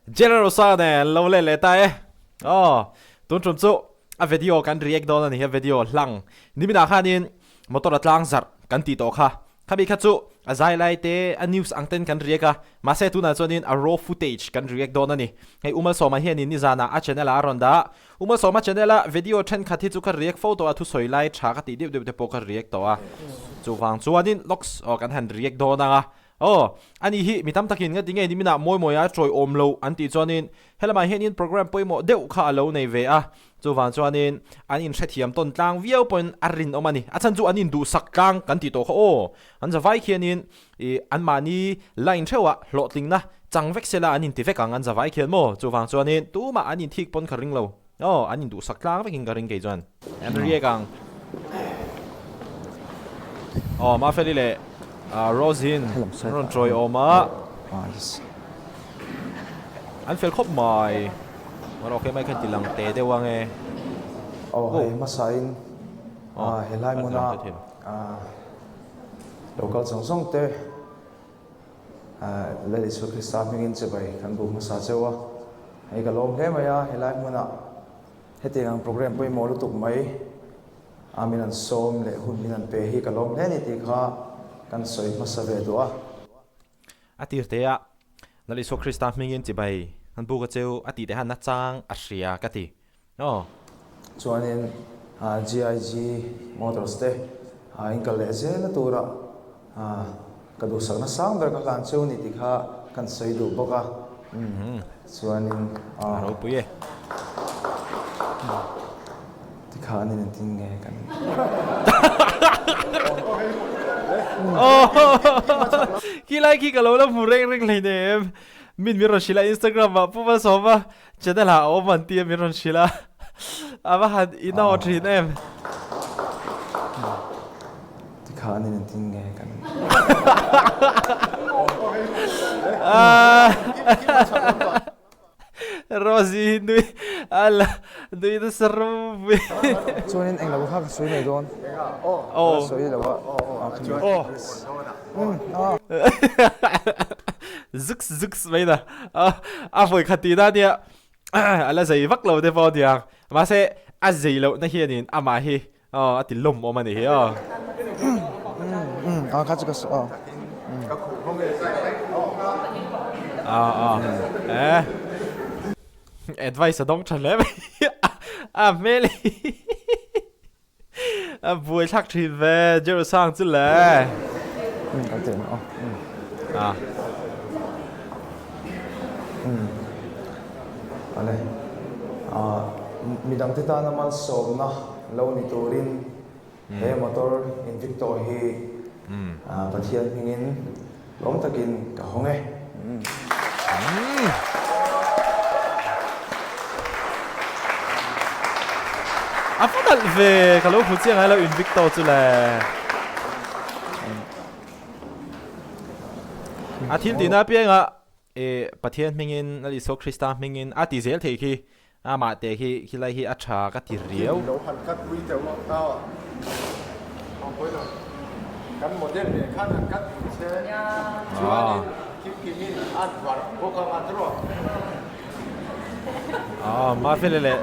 General Rosa nen lo let leh ta e. Aw, tun tum chu a video kan react dawn a ni hi, a video hlang. Niminah khanin motor a tlang zarh kan tih tawh kha. Khami kha chu a zai lai te, a news ang ten kan react a, mahse tunah chuanin a raw footage kan react dawn a ni. Hei Umalsawma hianin nizanah a channel ah a rawn dah a, Umalsawma channel a video thenkhat hi chu ka react fo tawh a, thusawi lai tha ka tih deuh deuh te pawh ka react tawh a. Chuvang chuanin lawks aw kan han react dawn ang a. Aw, ani hi mi tam takin nga tinge niminah mawi mawia chawi awm lo an tih chuanin helamah hianin program pawimawh deuh kha a lo nei ve a, chuvang chuanin an inhrethiam tawn tlang viau pawhin a rinawm a ni. A chhan chu an induhsak tlang kan tih tawh kha aw, an zavai khianin ih anmahni line theuhah hlawhtlingna chang vek sela an inti vek ang an zavai khian maw, chuvang chuanin tumah an inthik pawn ka ring lo. Aw, an induhsak tlang vekin ka ring kei chuan. An riak ang. Aw, Mafeli leh Rosin an rawn chawi awm a. An fel khawp mai. Mahrawh okay mai khan ti lang te deuh ang e. Aw, hei hmasain helai hmuna local zawng zawng te Lal Isua Krista hmingin chibai kan bu hmasa cheu a, hei ka lawm hle mai a, helai hmunah hetiang ang program pawimawh lutuk mai a min an sawm leh hun min an pe hi ka lawm hle a ni tih kha kan sawi hmasa ve duh a. A tir te a, Lal Isua Krista hmingin chibai kan bu ka cheu a tih te khan nachang a hria ka ti. Aw. Chuanin GIG Motors te in kal leh zel na tura ka duhsakna sang ber ka hlan cheu ni tih kha kan sawi duh bawk a. Chuanin A ropui e. Tikha an inentin nge kan. Khi lai khi ka lo la hmu reng reng hleinem. Min min rawn hrilh a Instagram ah Pu Malsawma Channel ah a awm an tia min rawn hrilh a, a va han inawh thin em. Tikhan in engtin nge kan. Rosie nui a la nui nasa ropui. Chuanin englo kha ka sawi mai dawn. Ka sawi lo a. Zuks zuks mai na. A vawi khat tihna ania a la zei vak lo te pawh a niang mahse a zei loh na hianin amah hi aw a ti lawm awm a ni hi aw. Aw aw eh advice a dawng tha hle mai a hmel hi. A buai thlak thin ve Jerusang chu le. Kan teh mai aw. Ah. Ale. Ah midang te tana malsawmna lo ni turin he motor Invicto hi Pathian hmingin lawm takin ka hawng e. A va nalh ve, ka lo hmu chiang ai lo Invicto chu le. A thil tihna apianga e Pathian hmingin Lal Isua Krista hmingin a ti zel thei khi Amah te khi khilai hi a tha ka ti riau. Lo han cut pui teuh a ang pawh ilo kan model leh khan han cut pui che chuanin kim kimin a dwar bawk ang a trawh. Aw Mafeli leh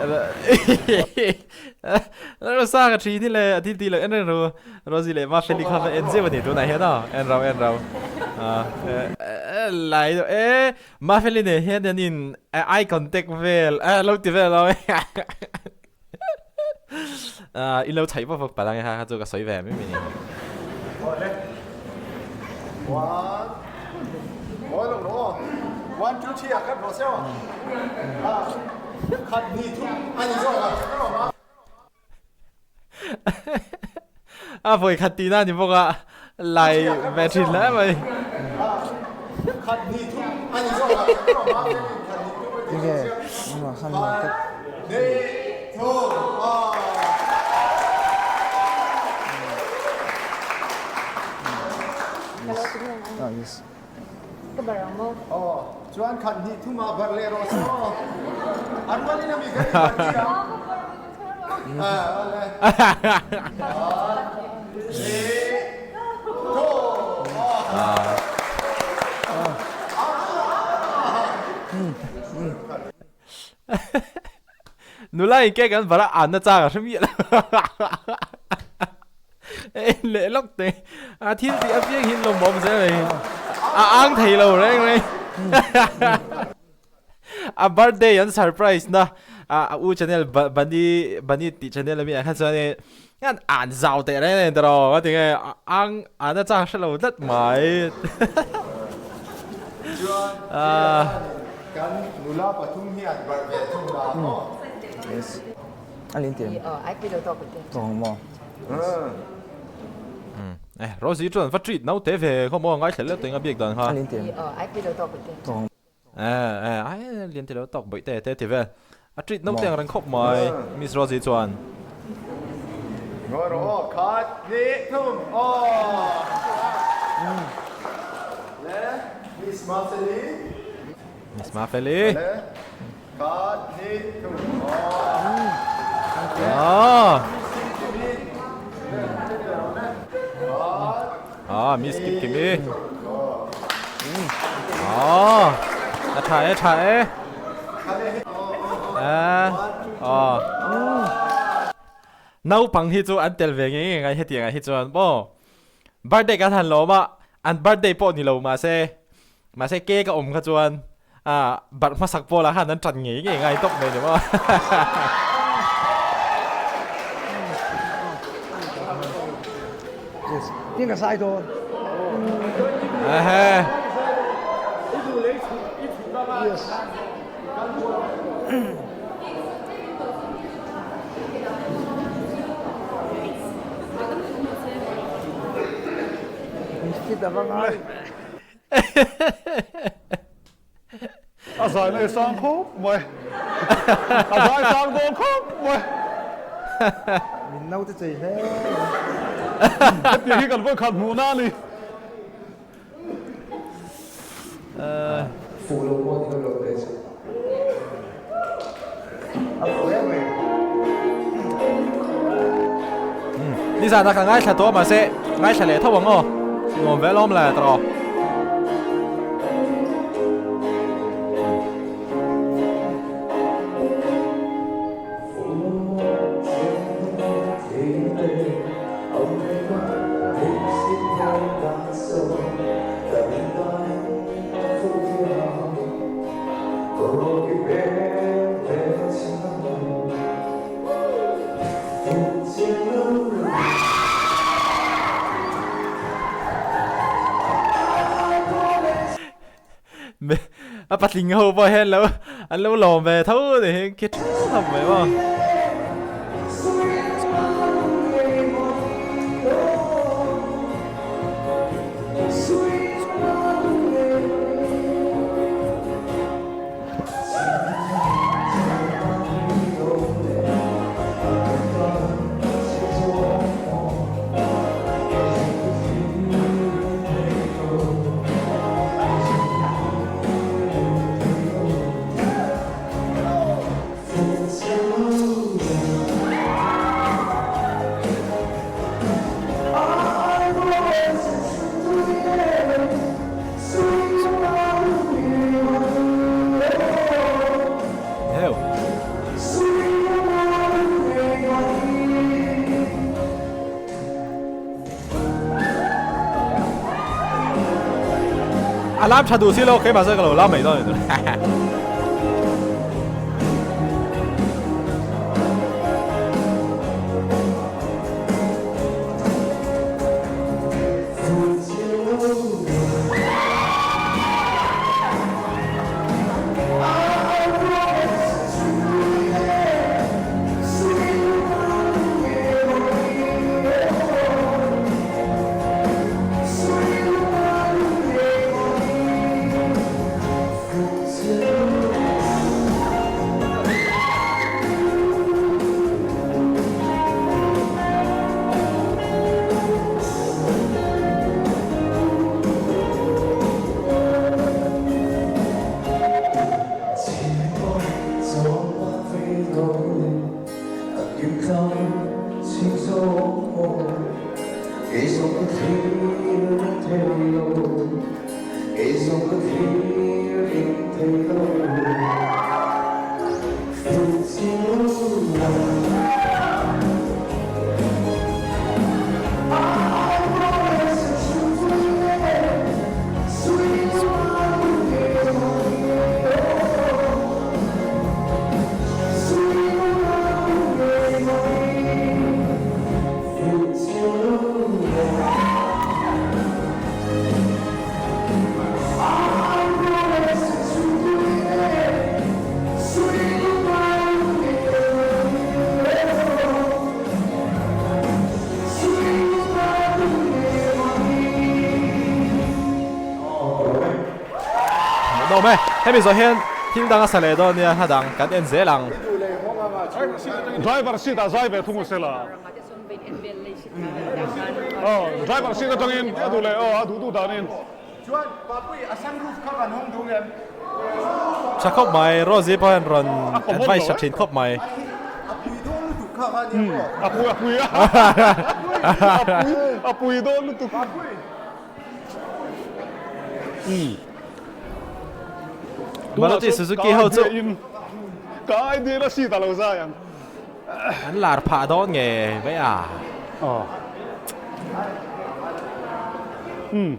Rosa ka thin hi le a thil tih loh en reng ru Rosie leh Mafeli kha va en zeuh a ni tunah hian aw en rau en rau lai e Mafeli nen hian an in eye contact vel a lo ti vel lo in lo chhaih vak vak palh ang e kha kha chu ka sawi ve mai mai ni. A vawi khat tihna a ni bawk a, lai ve thin hle mai. Nula in cake an barh a an na chang a hre miah lo. En leh lawk teh a thil tih apiang hi lawmawm zel mai hi a ang thei lo reng reng. A birthday an surprise na a u channel Bunny Bunny tih channel ami ah khan chuan in an an zau teh reng reng tawh a tinge ang an a chang hre lo tlat mai. Chuan kan nula pathum hi an barh ve thung la maw? Yes. A lin tiang. Tawng maw? Eh Rosie chuan va treat naute ve khaw maw ngaithla leh tawh eng a biak dan kha. A lin tiang. Tawng. Eh eh ai lian ti lo tawk bawih te te ti vel. A treat naute ang reng khawp mai Miss Rosie chuan. Ngawi rawh aw khat hnih thum aw. Le Miss Mafeli. Miss Mafeli. Le khat hnih thum aw. Aw. Miss Kimkimi. Ah, Miss Kimkimi. Aw, a tha e, tha e. Eh, aw. Naupang hi chu an tel ve ngei ngei ngai hetiang ah hi chuan maw. Birthday kan han lawm a, an birthday pawh ni lo mahse, mahse cake a awm kha chuan ah barh hmasak pawh lah khan an tan ngei ngei ngai tawp mai ni maw. Ehe. A zai na i sang khawp mai. A zai sang dawn khawp mai. Min naute chei hle mai. Hetiang hi kan vawikhat hmuhna a ni. Fuh lo pawh ni lo te chu. A fuh em mai. Nizan a ka ngaithla tawh mahse ngaithla leh tho ang aw. Nuam ve alawm le tawh. A patling ho pawh hian lo an lo lawm ve tho ni hi khi thap mai maw. Heo. A lam tha duh si lo keimah chuan ka lo lam mai dawn a ni. Hemi zawh hian thil dang a sa leh dawn nia hla dang kan en zel ang. Driver seat ah zai ve thung sela. Aw driver seat atangin a duh leh aw a duh duh danin. Tha khawp mai, Rosie pawh hian rawn advice tha thin khawp mai. A pui a pui a pui dawn lutuk. Maruti Suzuki ho chu Ka idea na seat a lo zai ang. An lar phah dawn nge mai a. Umm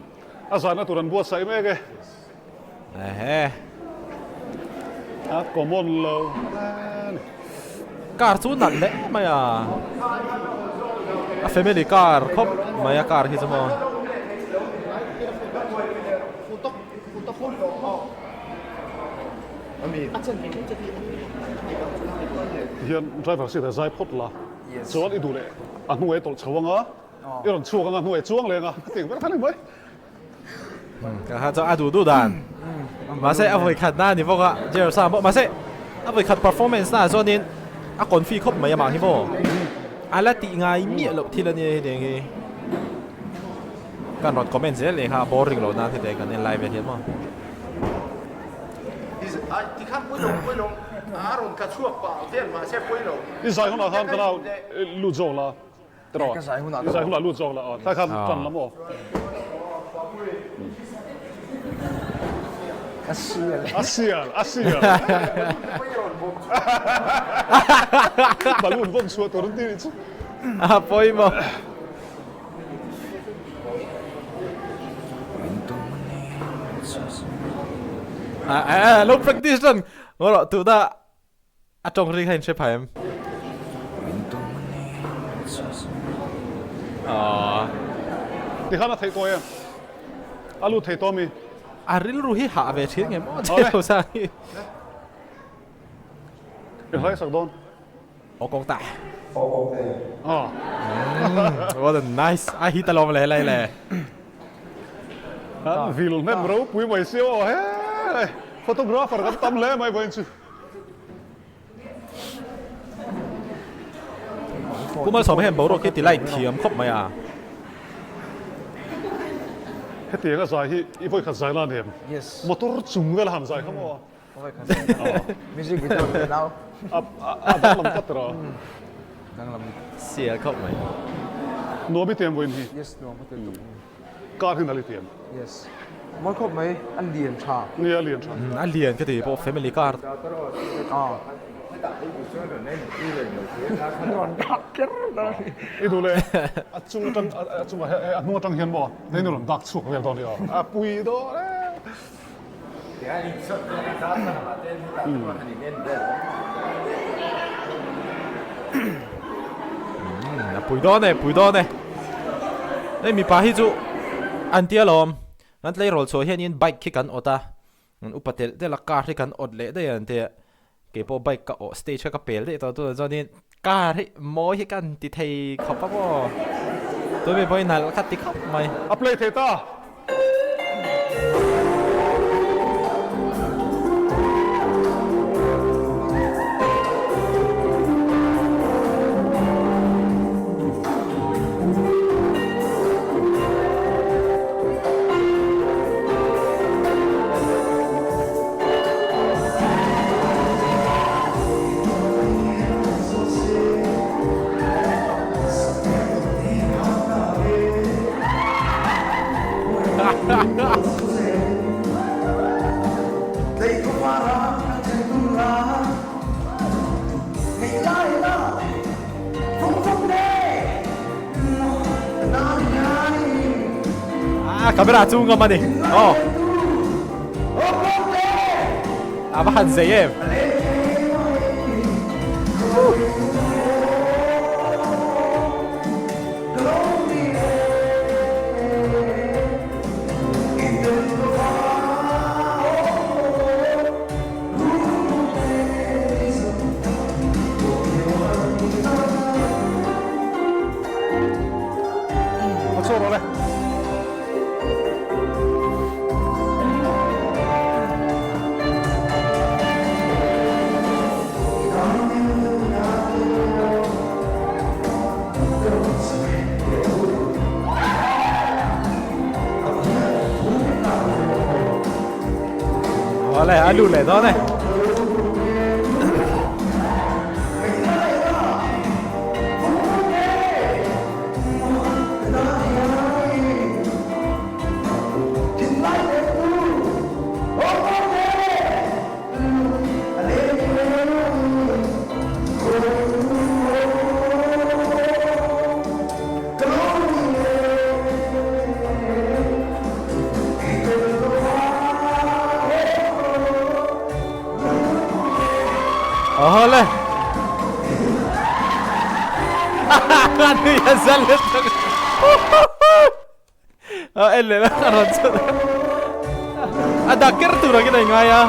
a zahna tur an buatsaih mek e. Ehe. A common lo a ni. Car chu nalh hle mai a. A family car khawp mai a car hi chu maw. Tihian driver seat ah zai phawt la chuan i duh leh a hnuai tawlh chho anga i rawn chhuak anga hnuai chuang leng a hetiang ber kha ni mai. Ka kha chuan a duh duh dan mahse a vawi khat na a ni bawk a Jerusalem pawh mahse a vawi khat performance na ah chuanin a confi khawp mai amah hi maw a la tih ngai miah loh thil a nia hetiang hi. Kan rawn comment zel leh kha a boring loh nan hetiang kan en lai vel hian maw. I zai hunah khan ka nau lut zawk la tiraw? I zai hunah lut zawk la aw tlai khan tan la maw? A sial. A sial a sial. Balloon vawm chhuah tur an ti nih chu. A pawimawh. Lo practice reng rawh tuna a tawng ri kha in hre phai em? Aww. Tikhan a theih tawh em? A lut thei tawh mi? A rilru hi hah ve thin nge maw che lo sang hi. I hlai sak dawn. Aw kawng ta. Aw kawng te. Aw. What a nice. A hit alawm le helai le. An vil hnem ropui mai sia aw he. Photographer kan tam hle mai vawiin chu. Pu Malsawma hian boruak hi ti light thiam khawp mai a. Hetiang a zai hi i vawikhat zai la nem. Motor chung vel a han zai kha maw. Music video te nau. A danglam tlat rawh. Danglam. Sial khawp mai. Nuam i tiam vawiin hi. Yes, nuam ka ti tuk. Car hi nal i tiam. Yes. Mawi khawp mai, a lian tha. Nia, a lian tha. A lian ka ti pawh family car. I duh leh a chung atang a chungah a hnung atang hian maw hei ni rawn dak chhuak vel dawn nia. A pui dawn e. A pui dawn e, pui dawn e. Hei mipa hi chu an tia lawm. Kan tleirawl chhuah hianin bike khi kan awt a, upa telh telh a car hi kan awt leh daih a an tia. Keipawh bike ka awh stage kha ka pel daih tawh tunah chuanin car hi mawi hi ka han ti thei khawp a maw tumi pawhin nalh kha ti khawp mai. A play thei ta. Ah, camera chu ngam ani. Oh. A va han zei em. A lut leh dawn e. Awle. Nui a zal lutuk. A en leh a rawn chhuat a. A dak ker tur angin a ingai a.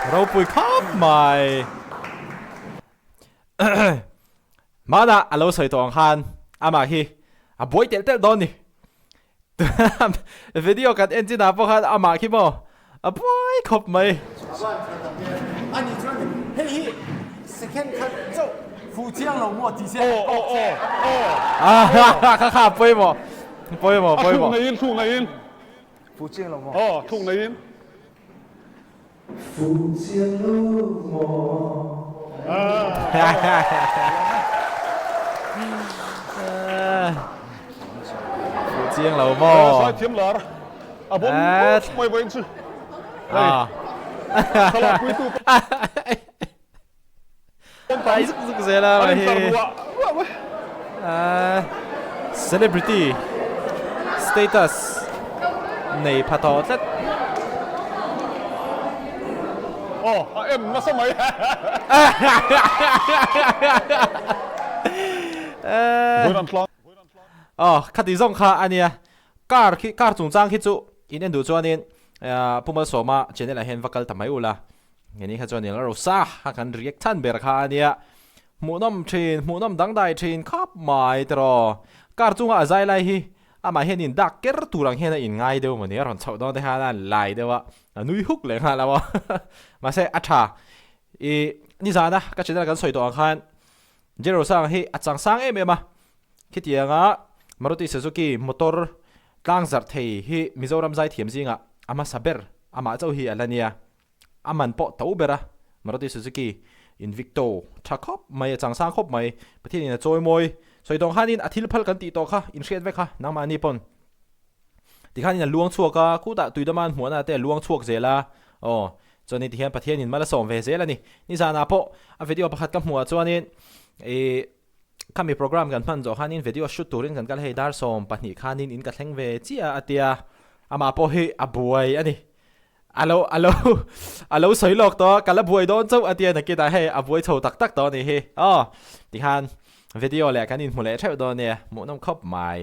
Ropui khawp mai. Hmanah a lo sawi tawh ang khan amah hi a buai telh telh dawn ni. Video kan en chinah pawh khan amah khi maw a buai khawp mai. Ani chuan hei hi second khat chauh fuh chiang lo maw tih se a tawk che. Kha kha pawimawh pawimawh pawimawh. A thluk neiin thluk neiin. Fuh chiang lo maw? Aw thluk neiin. Fuh chiang lo maw? Fuh chiang lo maw? Sai thiam lar a bawm mai vawiin chu. Thlalak puitu Pai zuk zuk zel a mai hi. Celebrity status nei pha tawh tlat. Aw a em nasa mai. Aw khati zawng kha a nia car khi car chungchang khi chu in en duh chuanin Pu Malsawma channel ah hian va kal ta mai ula. Ngeni kha chuan ilo sa a kan react chhan ber kha a nia. Hmuhnawm thin, hmuhnawm dangdai thin khawp mai tiraw. Car chunga a zai lai hi amah hian in dak ker tur ang hian a in ngai deuh mawni a rawn chhoh dawn te khan a lai deuh a, a nui huk leh nghal lo a. Mahse a tha. I nizana ka channel kan sawi tawh ang khan Jero Sang hi a chang sang em em a. Khitianga Maruti Suzuki motor tlang zarh thei hi Mizoram zaithiam zingah a hmasa ber amah chauh hi a la nia. A man pawh to ber a, Maruti Suzuki Invicto tha khawp mai, a chang sang khawp mai. Pathianin a chawi mawi. Sawi tawng khanin a thil phal kan tih tawh kha, in hriat vek kha, nangmahni pawn. Tikhanin a luang chhuak a, khutah tuidama an hmuahna te a luang chhuak zel a, aw, chuanin tihian Pathianin mal a sawm ve zel a ni. Nizanah pawh a video pakhat ka hmuhah chuanin ih khami program kan hman zawh khanin video shoot turin kan kal hei dar 12 khanin in ka thleng ve chiah a tia, amah pawh hi a buai a ni. A lo a lo a lo sawi lawk tawh a, ka la buai dawn chauh a tia nakinah hei a buai chho tak tak tawh a nih hi. Aw tikhan video leh kan inhmu leh theuh dawn nia, hmuhnawm khawp mai.